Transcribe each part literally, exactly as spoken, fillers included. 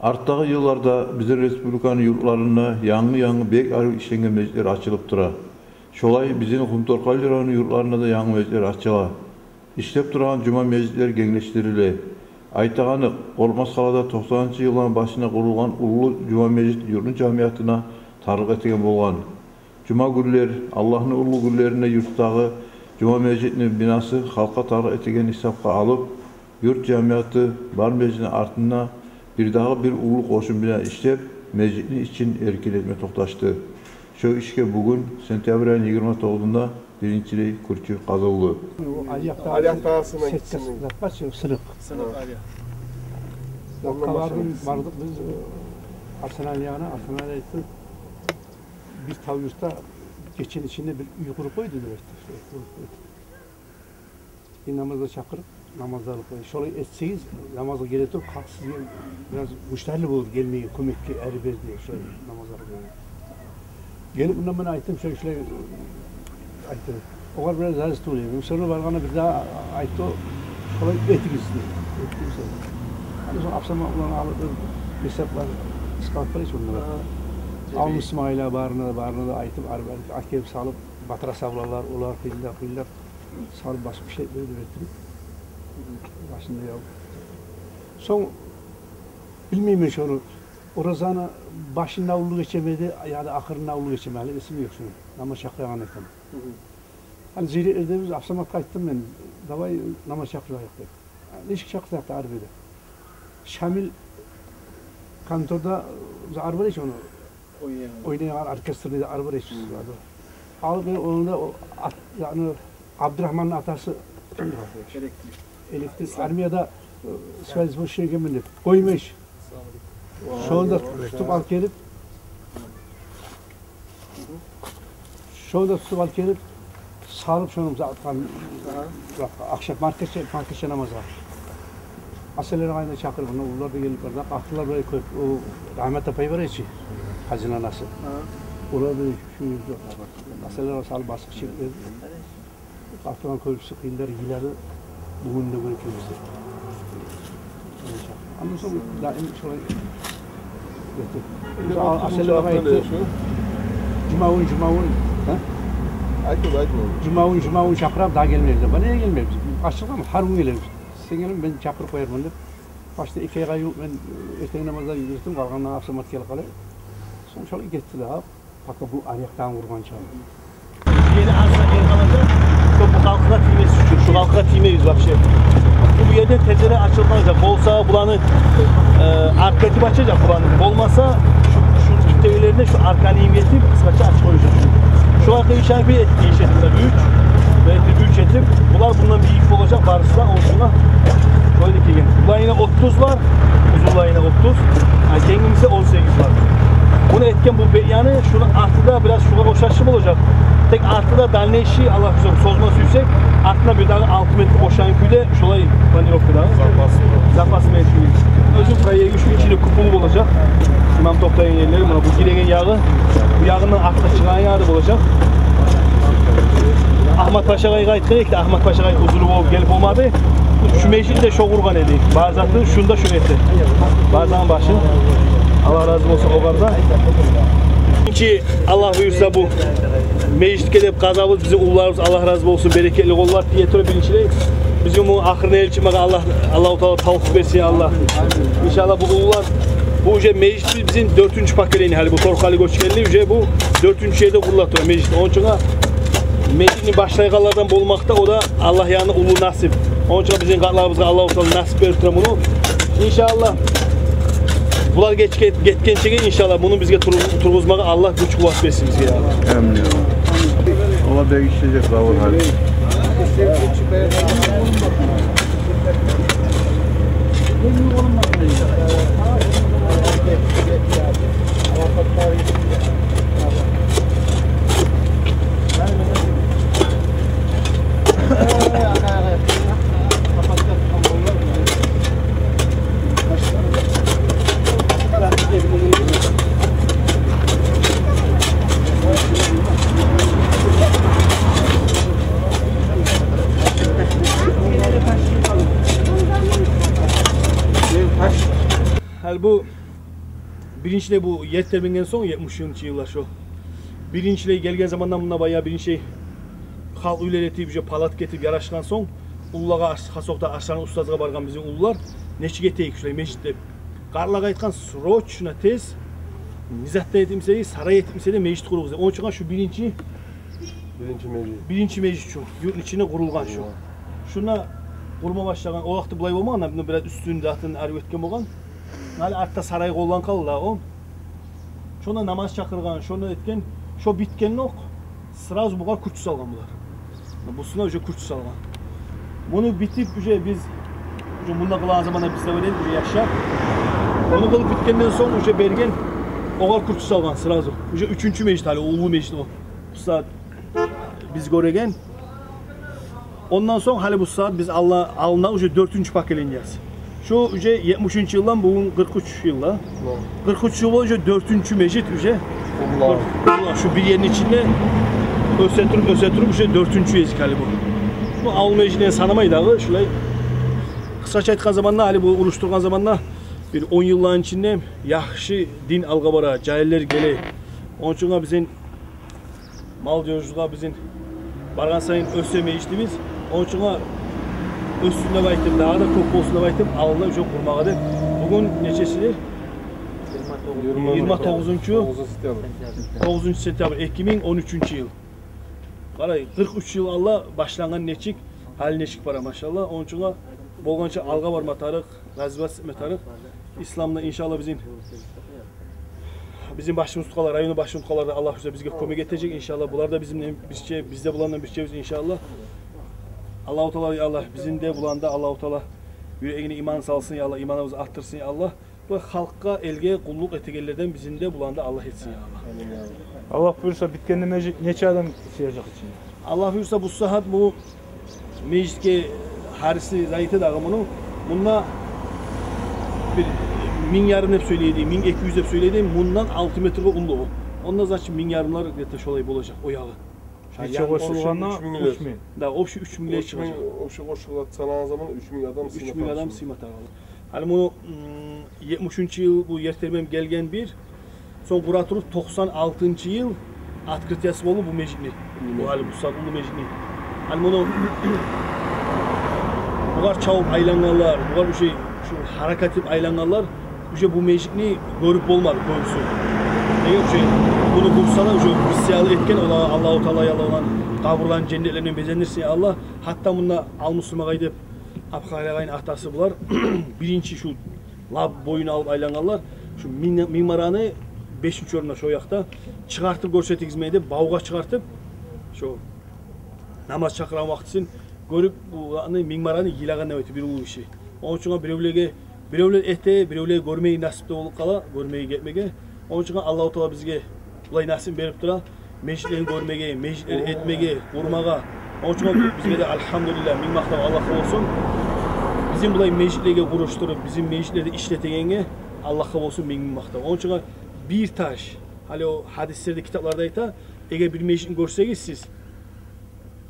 Артдагъы йылларда бизин республиканы юртларында янгы-янгы бек арив ишленген межитлер ачылып тура. Шолай бизин Къумторкъали районну юртларында да янгы межитлер ачыла. Ишлеп турагъан жума межитлер генглешдириле. Айтагъаны, Къоркъмаскъалада токъсанынчы йылланы башында къурулгъан уллу жума межит юртну жамиятына тарлыкъ этеген болгъан. Жума гюнлер, Аллагьны уллу гюнлеринде юртдагъы жума межитни бинасы халкъгъа тарлыкъ этеген гьисапгъа алып, юрт жамияты бар межитни артында бир дагъы бир уллу къошум бина ишлеп, межитни ичин эркин этме токъташды. Шо ишге бугюн, сентябрь айны йигирма тогъузунда, биринчилей кюрчю къазылды. Алиягъдагъысына сетка гитсин. Сыныкъ. Сыныкъ, Алиягъ. Ондан башлап бардыкъ биз, э, Арсанали янына, Арсанали айтды, бир тав юртда гечени ичинде бир уьй къуруп къойду деп айтды. Шо уьй къуруп къойду. Бир намазгъа чакъырып, намазлар къылып къоя. Шолай этсегиз, намазгъа геле туруп, халкъ сизге бираз муштарлы болур, гелмеге, кёмекге, ари-бери деп, шолай намазлар къылып. Гелип, мунда мен айттым, шолай, шолай айтды. Огъар бираз рази тюгюл эдим. Сонг баргъанда бир дагъы айтды, шолай этигиз деп. Этдим сонг. Аны сонг Абсамат булан алып, бир гьисаплар ысгъарып къарайыкъ онда. Агьа. Алым Исмаилге, барына да, барына да айтып, арив, арив алып гелип салып, Батыр асгьабалар, олар къыйынлар, къыйынлар. Салып башын ишлетмеди деп этдим. Башында ял. Сонг, билмеймен шону, оразаны башында уллу гечемеди, яда ахырында уллу гечемеди, эсимде ёкъ шону. Намаз чакъырагъан экен. Гьали зири эрде биз Абсаматгъа айтдым мен, давай намаз чакъырайыкъ деп. Нечик чакъырсакъ да арив эди. Шамил конторда, биз арив эди шону. Ойнайгъан. Ойнайгъан оркестрный де арив эди. Алып, мен ону да, о, ат-, яни, Абдурагьманны атасы ким? Электрик. Электрик. Армияда, э, связь бошайгъанман деп. Къоймай. Шону да тутуп алып гелип, шону да тутуп алып гелип, салып шону бизге атгъан, ахшам маркача, маркача намазгъа. Аселер агъайны чакъырып, муна уллулар да гелип барды. Къатынлар да кёп. О Рагьмат апай бар эди чи, Гьажини анасы. Олар да шу ерде. Аселер салып басгъыч этип берди. Къатынгъа кёбюсю къыйынлар йылады. Бугюн де гёрюп турабыз. Андан сонг даим шолай этди. Аселер айтды. Жумагюн, жумагюн. Гьа? Айтма, айтма. Жумагюн, жумагюн чакъырам, дагъы гелмейбиз. Неге гелмейбиз? Ачылгъанбыз, гьар гюн гелебиз. Сен гелме, мен чакъырып къоярман деп. Башда эки айгъа ювукъ мен эртен намазда юрютдюм, къалгъанда Абсамат гелип къала. Сонг шолай гетди дагъы. Пока бу ариякъдан ургъанча. Ери арса эр къалажакъ, шо бу халкъгъа тиймес учун, шу халкъгъа тиймейбиз вообще. Бу ерден тезелер ачылгъанча болса, буланы, э, аркасы ачажакъ буланы. Болмаса, шу, шу тюптегилерине шу арканы энгетип, къысгъача ачып къоюжакъ. Шу аркъа иш этип, иш этип, уьч, белки уьч этип, булар мундан бийик болажакъ барысы да, онча. Булай да гелген. Булайына отуз бар, узунлайына отуз, а кенгиси он сегиз бар. Буну этген бу бир яны, шуну арты да бираз шугъар ошашлы болажакъ. Тек арты да дальнейший, Аллагь буюрса, созма сюйсек, артына бир дагъы алты метр ошагъан кюйде шолай планировкада. Запас. Запас мен шуну. Оьзю проект уьч минг ичинде куполу болажакъ. Имам токътайгъан ерлери, муна бу гиреген ягъы, бу ягъындан артгъа чыгъагъан ягъы да болажакъ. Агьмат Пашагъайгъа айтгъан эдик де, Агьмат Пашагъай узурлу болуп гелип болмады. Шу межитни де шо къургъан эди. Бар заты шунда шо эди. Бар затны башы. Аллагь рази болсун огъар да. Биринчи, Аллагь буюрса, бу межитге деп къазабыз бизин уллуларыбыз, Аллагь рази болсун, берекетли къоллар тие тура биринчилей. Бизин бу ахырына ери чыкъмагъа Аллагь, Аллагьу Таала тавфикъ берсин, Аллагь. Иншаллагь, бу уллулар, бу уже межит бизин дёртюнчю поколение, гьали бу Торкъали гёчгенли, уже бу дёртюнчю ерде къурула тура межит. Ончун да межитни башлайгъанлардан болмакъ да, о да Аллагь янындан уллу насип. Ончун да бизин къартларыбызгъа Аллагьу Таала насип берип тура муну. Иншаллагь, булар гечип гет-, гетгенчеге, иншаллагь, муну бизге тур-, тургъузмагъа Аллагь гюч-къуват берсин бизге, я Аллагь. Амин. Аллагь бек ишлежек, бабалар. Гьали бу Биринчилей бу ер тербенген сонг, етмишинчи йыллар шо. Биринчилей гелген заманда мунда баягъы биринчилей халкъ уьйлер этип, уже палатка этип ярашгъан сонг, уллулагъа Арс-, хасокъда Арслан устазгъа баргъан бизин уллулар, нечик этейик шулай межит деп. Къартлагъа айтгъан, срочно, тез, не зат да этип эсе де, сарай этип эсе де, межит къуругъуз деп. Ончугъа шу биринчи Биринчи межит. Биринчи межит шу. Юртну ичинде къурулгъан шу. Ооба. Шунда къурма башлагъан. О вакъти булай болмагъан, муну бираз уьстюн затын арив этген болгъан. Гьали артда сарай къолланып къалды да о. Шонда намаз чакъыргъан, шонда этген, шо битгенокъ, сразу бугъар кюрч салгъан булар. Бусуна уже кюрч салгъан. Муну битип, уже биз, уже мунда къылагъан заманда биз де бар эдик, уже яшлар. Муну къылып битгенден сонг, уже берген, огъар кюрч салгъан сразу. Уже уьчюнчю межит гьали, уллу межит о. Бу сагьат биз гёреген. Ондан сонг гьали бу сагьат биз алда, алдына уже дёртюнчю поколениеси. Шу уже етмишинчи йылдан бугюн къыркъ уьч йыл да. Ооба. Къыркъ уьч йыл уже дёртюнчю межит уже. Аллагь. Шу бир ерни ичинде оьсе туруп, оьсе туруп уже дёртюнчю эшик гьали бу. Бу авул межитни санамай дагъы шулай. Къысгъача айтгъан заманда, гьали бу урушдургъан заманда бир он йылланы ичинде яхшы дин алгъа бара, жагьиллер геле. Ончугъа бизин молодёжьгъа бизин баргъан сайын оьсе межитибиз. Ончугъа оьссюн деп айтып, дагъы да кёп болсун деп айтып, алдына уже къурмагъа деп. Бугюн нечесидир? Йигирма тогъузунчу, тогъузунчу сентябрь. Тогъузунчу сентябрь, эки минг он уьчюнчю йыл. Къарай, къыркъ уьч йыл алда башлангъан нечик, гьали нечик бара, машаллагь. Ончугъа болгъанча алгъа барма тарыкъ, развиваться этме тарыкъ. Исламда, иншаллагь, бизин, бизин башыбызны тутгъанлар, районну башын тутгъанлар да, Аллагь буюрса, бизге кёмек этежек, иншаллагь. Булар да бизин бирче, биз де булардан бирчебиз, иншаллагь. Аллагьу Таала, я Аллагь, бизин де, буланы да Аллагьу Таала юрегине иман салсын, я Аллагь, иманыбызны артдырсын, я Аллагь. Бу халкъгъа, элге къуллукъ этегенлерден бизин де, буланы да Аллагь этсин, я Аллагь. Амин, я Аллагь. Аллагь буюрса, битгенде межит нече адам сыяжакъ ичинде? Аллагь буюрса, бу сагьат бу межитге гьариси зайыты дагъы муну. Мунда бир минг ярым деп сёйлейди, минг эки юз деп сёйлейди. Мундан алты метрге уллу о. Онда, значит, минг ярымлар где-то шолай болажакъ о ягъы. Нече къошулгъанда? Уьч минг. Да, общий уьч минг чыгъажакъ. Общий къошулгъан санагъан заман уьч минг адам сыйма тарыкъ. Гьали муну, м, етмишинчи йыл бу ер тербенип гелген бир. Сонг къура туруп, токъсан алтынчы йыл открытиясы болду бу межитни. Бу гьали бу сагьат уллу межитни. Гьали муну бугъар чабып айлангъанлар, бугъар уже шу гьаракат этип айлангъанлар, уже бу межитни гёрюп болмады кёбюсю. Неге уже муну къурсалар, уже бир сыялы этген, олагъа Аллагьу Таала, я Аллагь, оланы къабурларын женнетлер булан безендирсин, я Аллагь. Гьатта мунда Алмуслим агъай деп, Абхар агъайны атасы, булар биринчи шу лап боюн алып айлангъанлар. Шу мин-, минараны бешинчи орнунда, шо якъда, чыгъартып гёрсетигиз мени деп, бавгъа чыгъартып, шо намаз чакъырагъан вакътисин гёрюп, бу, яни, минараны йылагъан деп айтып бир уллу гиши. Онучун биревлеге, биревлер эте, биревлеге гёрмеге насип де болуп къала, гёрмеге, гетмеге. Онучун Аллагьу Таала бизге булай насип берип тура, межитлени гёрмеге, межитлени этмеге, къурмагъа. Онучун бизге де, альгьамдулиллагь, минг макътав Аллагьгъа болсун. Бизин булай межитлеге къуруштуруп, бизин межитлерде ишлетегенге Аллагьгъа болсун минг, минг макътав. Онучун бир таш, гьали о гьадислерде, китапларда айта, эгер бир межитни гёрсегиз сиз,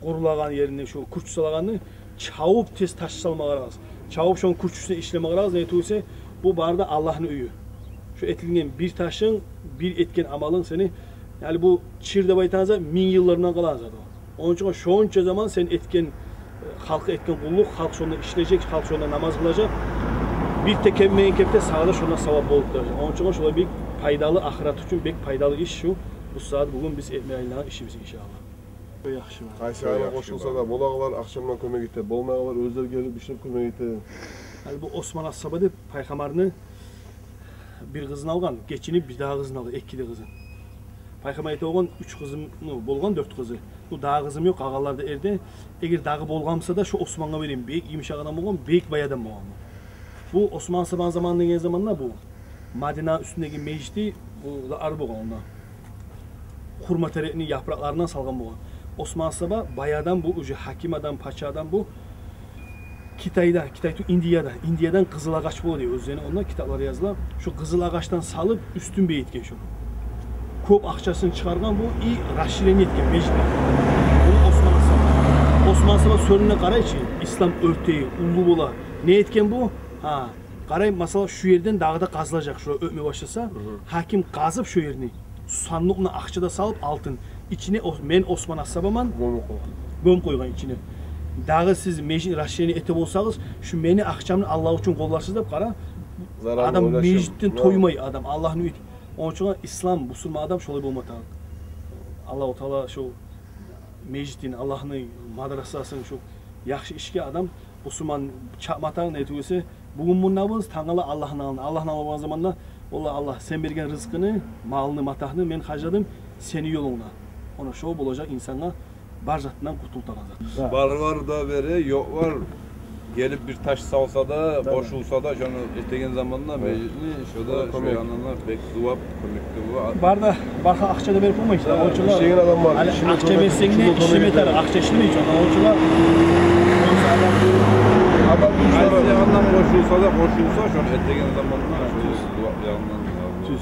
къурулагъан еринде шо кюрч салагъанны, чабып тез таш салма къарагъыз. Чабып шону кюрч уьстюне ишлеме къарагъыз. Неге тюгюл эсе, бу бары да Аллагьны уьюю. Шо этилген бир ташынг, бир этген амалынг сени, яни бу чыр деп айтагъан зат, минг йыллардан къалагъан зат о. Онучун шонча заман сен этген, э, халкъгъа этген къуллукъ, халкъ шонда ишлежек, халкъ шонда намаз къылажакъ. Бир текенмеген кепде сагъа да шондан савап болуп туражакъ. Онучун шолай бек пайдалы, ахырат учун бек пайдалы иш шу. Бу сагьат, бугюн биз этме айлангъан ишибиз, иншааллагь. Яхшы. Къайсы айлар къошулса да, болагъанлар акъча булан кёмек эте, болмайгъанлар оьзлер гелип ишлеп кёмек эте. Гьали бу Осман асгьаба деп, пайхаммарны бир къызын алгъан, гечинип бир дагъы къызын алгъан, эки де къызын. Пайхаммар айта болгъан, уьч къызым, ну, болгъан дёрт къызы. Ну, дагъы къызым ёкъ, къалгъанлар да эрде. Эгер дагъы болгъан буса да, шо Османгъа берейим. Бек йымышакъ адам болгъан, бек бай адам болгъан бу. Бу Осман асгьабаны заманы деген заманда бу Мадина уьстюндеги межити, бу да ар болгъан онда. Хурма терекни япыракъларындан салгъан болгъан. Осман асгьаба бай адам бу, уже гьаким адам, пача адам бу. Китайда, Китай тюгюл, Индияда, Индиядан къызыл агъач бола дей оьзлени, онда китаплар языла. Шо къызыл агъачдан салып, уьстюн бегитген шону. Кёп акъчасын чыгъаргъан бу и расширение этген межитни. Бу Осман асгьаба. Осман асгьаба сёрюне къарайчы, ислам оьрте, уллу бола. Не этген бу? Гьа, Къарай, масала, шу ерден дагъы да къазылажакъ, шулай оьтме башласа, гьаким къазып шу ерни, сандыкъны, акъча да салып, алтын, ичине о-, мен Осман асгьабаман, гёмюп къойгъан. Гёмюп къойгъан ичине. Дагъы сиз межитни расширение эте болсагъыз, шу мени акъчамны Аллагь учун къолларсыз деп, къара. Адам межитден тоймай, адам Аллагьны уьйде. Ону учун ислам, бусурман адам шолай болма тарыкъ. Аллагьу Таала шо межитин, Аллагьны мадрасасын, шо яхшы ишге адам бусурман чапма тарыкъ, не тюгюл эсе, бугюн мунда болсанг, тангала Аллагьны алдына. Аллагьны алдына болгъан заманда, валлагь, Аллагь, сен берген рызкъыны, малны, матагьны мен харжладым сени ёлунгда. Ону шо болажакъ инсангъа бар затындан къутултагъан зат. Бары бар да бере, ёкъ бар гелип бир таш салса да, къошулса да, шону этеген заманда межитни, шо да, шо янындан бек зувап кёмек де бола. Бар да, бар акъча да берип болмай ишде. Ону учун ишлеген адам бар. Гьали акъча берсенг де, ишлеме тарыкъ, акъча ишлемей, шонда ону учун. Адам къайсы ягъындан къошулса да, къошулса, шону этеген заманда шо зувап ягъындан. Тюз.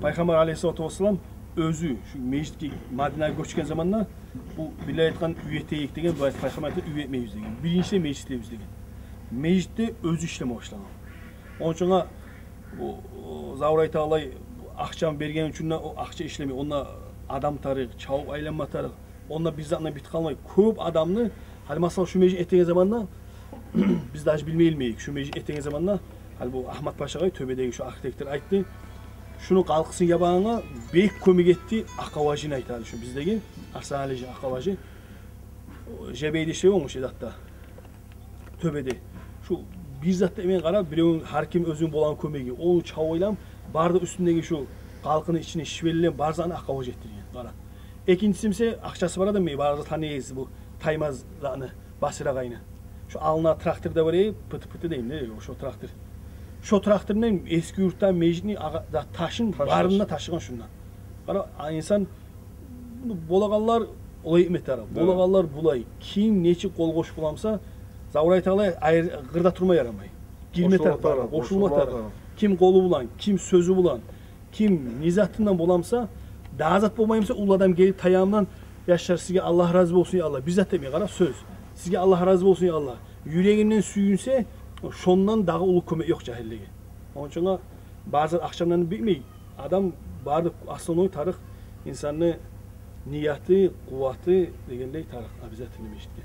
Пайхаммар алейгьиссалату вассалам оьзю шу межитге, Мадинагъа гёчген заманда, бу биле айтгъан, уьй этейик деген, бу Пайхаммар айтгъан, уьй этмейбиз деген. Биринчи межит этебиз деген. Межитде оьзю ишлеме башлагъан. Ону учун бу, о, Завур айта алай, акъчаны берген учун да о акъча ишлемей. Онда адам тарыкъ, чабып айланма тарыкъ. Онда бир затына битип къалмай. Кёп адамны, гьали масала, шу межит этеген заманда, биз даже билмей эдик, шу межит этеген заманда, гьали бу Агьмат Пашагъай, Тёбедеги шу архитектор айтды. Шуну къалкъысын ябагъангъа бек кёмек этди Акъаважини, айтады, шу биздеги Арсаналижи Акъаважи. Жебейде ишлей болмуш эди гьатта. Тёбеде. Шу бир зат да этмей, къара, биревню, гьар ким оьзюню болагъан кёмеги, ону чабып айланып, бары да уьстюндеги шу къалкъыны ичине шивеллеп, бар затын Акъаважи этдирген, къара. Экинчиси буса, акъчасы бар адам, мен бары да таныйсыз бу Таймазны, Басир агъайны. Шу алнында трактор да бар эди, пыты-пыты деймен, не, шо трактор. Шо тракторну эски юртда межитни агъа-, да ташын, барын да ташыгъан шундан. Къара, а инсан, болагъанлар олай этме тарыкъ, болагъанлар булай. Ким нечик къол къошуп боламса, Завур айта алай, къырда турма ярамай. Гирме тарыкъ, къошулма тарыкъ. Ким къолу булан, ким сёзю булан, ким не затындан боламса, дагъы зат болмаймса, уллу адам гелип таягъындан, яшлар, сизге Аллагь рази болсун, я Аллагь. Бир зат этмей, къара, сёз. Сизге Аллагь рази болсун, я Аллагь. Юрегинден сююнсе, шондан дагъы уллу кёмек ёкъ жагьиллеге. Ону учун бары зат акъча булан битмей. Адам бары да, основной тарыкъ инсанны нияты, къуваты дегенлей тарыкъ обязательно межитге.